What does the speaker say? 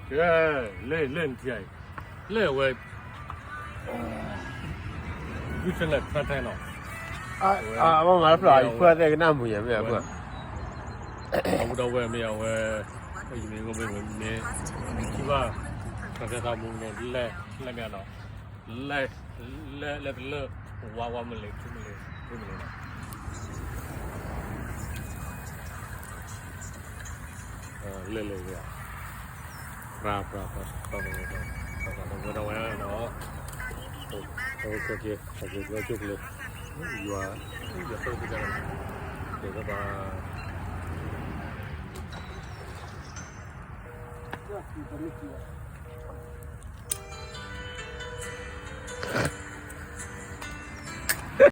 ကဲ, လၢ လၢနထံၣ်အံၤ, လၢအဝဲ ဒုးဆဲးလဲၣ် ထါထဲနီၤ, အဝဲ အဝဲမၤတဖျၢၣ်အံၤ ဖုအသဲကနၣ်မုာ်ယၤမ့ၢ်အဖု, အဝဲဒီးဝဲမ့ၢ်အဝဲ, ယမ့ၢ်ဂီၢ်မ့ၢ်ဝဲမ့ၢ်, ထံၣ်ဘၣ် ထါထဲသးမူန့ၣ် လဲၤ လဲၤမ့ၢ်နီၤ, လဲၤ လဲၤ လဲၤတလၢ ဝါ ဝါမလဲၣ် ထူမလဲၣ် ထူမလဲၣ်နီၤ, လဲၤ လဲၤ လဲၤ ပြၤ ပြၤ ပြၤ ပြၤ ဝဲဒၣ်ဝဲနီၤ, ကဲ ကဲ ကဲ ကဲ ကဲ ယွၤ ယွၤ ကဲ ဘၣ်ဘၣ်.